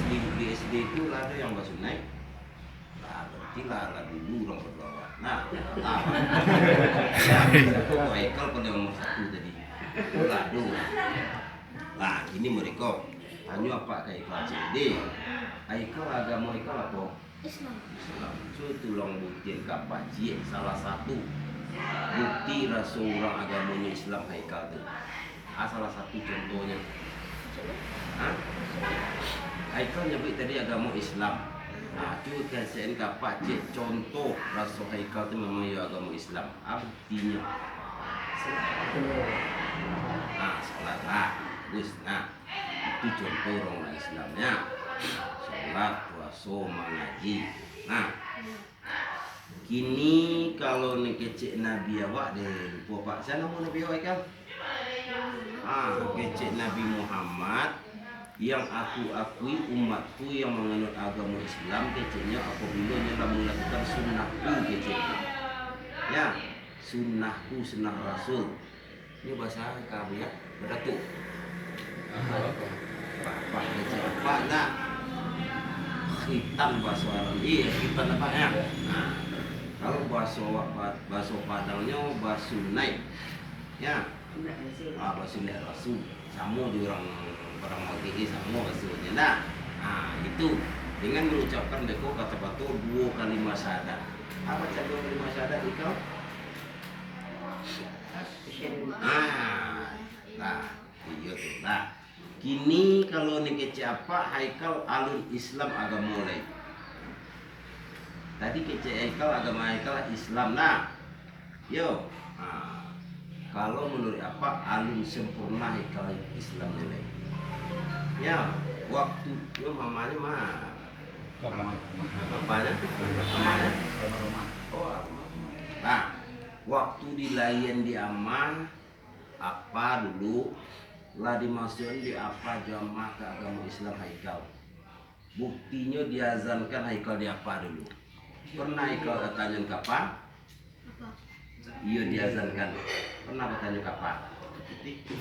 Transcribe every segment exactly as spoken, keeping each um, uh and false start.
Di, di S D tu lah ado yang basunaik. Lah, berarti lah, lah dulu urang baduo awak. Nah, lah. Nah, itu Haikal paling nomor satu tadi. Tu lah ado. Lah, kini mereka tanyo apak ka Haikal, "Cik, Dek, Haikal, agamo Haikal apo?" Islam. Islam. So, tolong buktian ka apak ciek salah satu bukti raso urang agamonyo Islam Haikal tu. Ah, salah satu contohnyo. Ha? Haikal nyabuik tadi agamo Islam. Ah, tu kasihan ka apak ciek contoh raso Haikal tu memang iyo agamo Islam. Ah, buktinyo. Ah, salat lah. Bagus. Nah, itu contoh urang-urang Islam, ya. Salat, puaso, mangaji. Nah, kini kalau nan kecek Nabi awak deh, lupo, Pak. Sia namo Nabi awak, Haikal? Ah, kecek Nabi Muhammad, yang aku akui umatku yang manganut agamo Islam, keceknyo apabilo nyo lah melakukan sunnahku, keceknyo. Ya, sunnahku, sunnah Rasul. Ini bahasa Arab ya, beratu. Apa, apa, apa, apa, nak? Khitan bahasa Arab. Iya, khitan apa ya? Nah, kalau bahasa, bahasa Padangnyo, basunai. Ya. Ah, basunai Rasul. Samo jo urang Padang Magek ni, samo bahasonyo. Nah, ah, itu. Dengan mengucapkan beko kato-kato duo kalimah syahadat. Apa cak duo kalimah syahadat, Haikal? Ah, nah, iyo tu, nah. Kini kalau nan kecek apak, Haikal alun Islam agamo lai. Tadi kecek Haikal, agamo Haikal Islam, nah. Yo, nah. Kalau menurut apak, alun sempurna Haikal Islam lai. Ya, waktu, yo, mamanyo mah. Apa? Apa ya? Apa ya? Oh, apa? Nah, waktu dilaian di ama, apa dulu lah dimasuakan di apa jo ama ka agamo Islam Haikal. Buktinyo diazankan Haikal di apa dulu. Pernah Haikal batanyo ka apa? Apa? Iyo diazankan. Pernah batanyo ka apa? Itu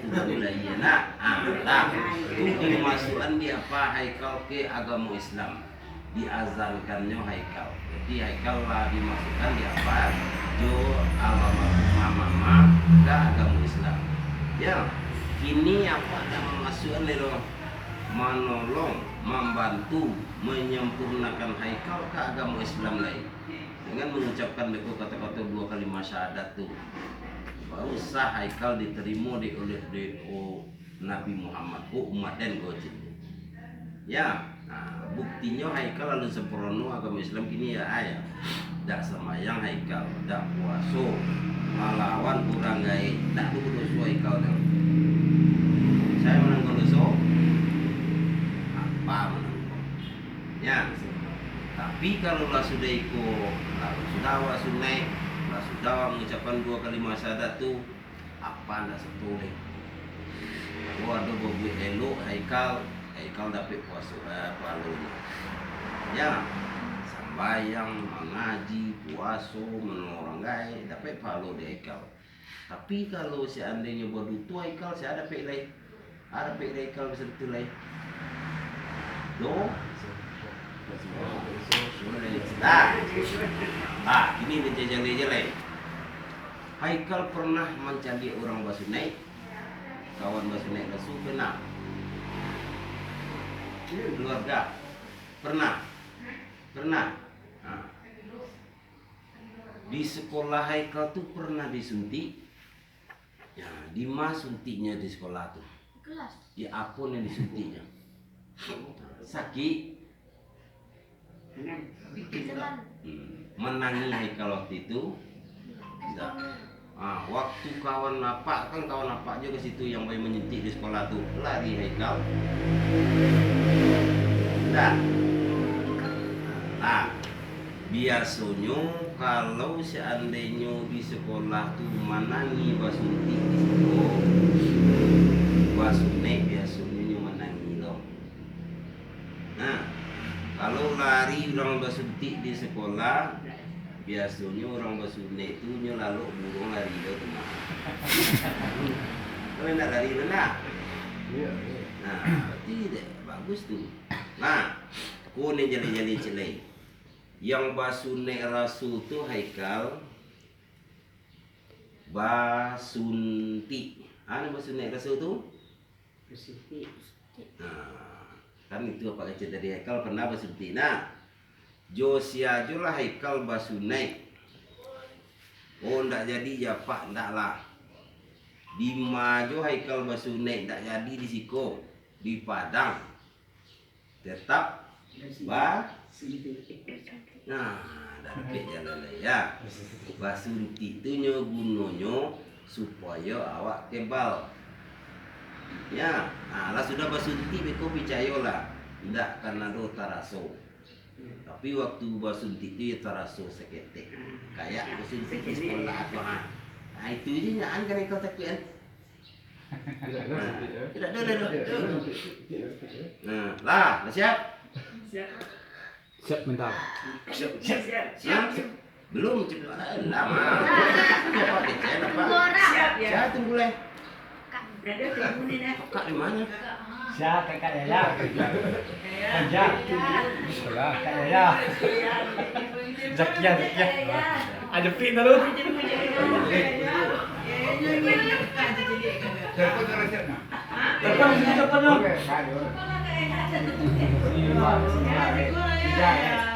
baru lah iyo. Nah, ah, nah. Itu dimasuakan di apa Haikal ke agamo Islam. Diazankannyo Haikal. Jadi Haikal lah dimasuakan di apa jo almarhumah mama ka agamo Islam. Ya, kini apa nak mamasuakan lai lo? Manolong, mambantu, manyempurnakan Haikal ka agamo Islam lai. Dengan mangucapkan beko kato-kato duo kalimah syahadat tu, baru sah Haikal ditarimo dek, oleh, dek, oh, Nabi Muhammad, oh, umat den ko cin. Ya, nah, buktinyo Haikal alun sempurno agamo Islam kini ya, ai. Dak sambayang Haikal, dak puaso, malawan urang gaek, dak ado doso Haikal tu. Sia manangguang doso? Apa manangguang? Ya. Tapi kalau lah sudah iko, lah sudah awak sunaik, lah sudah awak mangucapkan duo kalimah syahadat tu, apa ndak sato lai. Kalau ado babuek elok Haikal, Haikal dapek puaso, eh, pahalonyo. Ya, sambayang, mangaji, puaso, manolong urang gaek, dapek pahalo di Haikal. Tapi kalau seandainyo baduto Haikal, sia dapek lai? Sia dapek lai Haikal basatu lai? Do? Nah. Ah, kini nan jaleh-jaleh. Haikal pernah mancaliak urang basunaik, kawan basunaik Rasul, pernah? Keluarga? Pernah? Pernah? Nah. Di sekolah Haikal tu pernah disuntik? Ya, di ma suntiknyo di sekolah tu? Kelas. Ya, apo nan disuntiknyo? Sakik? Telan. Hmm. Manangih Haikal waktu itu? Tidak. Ah, waktu kawan apak, kan kawan apak juo ka situ yang pai manyuntik di sekolah tu. Lari Haikal? Tidak. Nah, biasonyo kalau seandainyo di sekolah tu manangih basuntik di situ, basunaik biasonyo nyo manangih lo. Nah, kalau lari urang basuntik di sekolah, biasonyo urang basunaik tu nyo lalok buruang lari lo tu mah. Kalau ndak lari lo ndak? Iyo, iyo. Nah, Ih, dek, bagus tu. Nah, ko ni jali-jali ciek lai. Yang basunaik raso tu haikal basuntik. Ah, nan basunaik raso tu? Basuntik. Nah, kan itu apak kecek tadi, haikal pernah basuntik. Nah, jo sia jo lah haikal basunaik. Oh, ndak jadi, ya, Pak, ndak lah. Dima jo haikal basunaik, ndak jadi di siko, di Padang. Tetap ba-, nah, dah dapek jalan lai, ya. Basuntik tu nyo gunonyo supayo awak kebal. Ya, nah, lah sudah basuntik, beko picayolah, ndak kan ado taraso. Tapi waktu basuntik tu, ya, taraso saketek. Kayak basuntik di sekolah tu, ha. Nah, itu je nyo an kan kau takuik, kan? Tidak ada, tidak ada. Tidak ada, tidak ada. Nah, lah, dah siap? Siap. Siap mental. Siap, siap, siap. Hah? Belum, cek dulu. Alah, lama. Apa kecek, apa? Tunggu orang. Siap, ya. Siap, tunggu, leh. Kak. Ada tunggu ni, nah. Kak di mana? Siap, kakak Yaya. Yaya. Kerja. Di sekolah. Kak Yaya. Zakia, Zakia. Ada pin dulu. Telepon, telepon, telepon. Oke, baik, baik. Simak, simak, baik. Tidak, ya.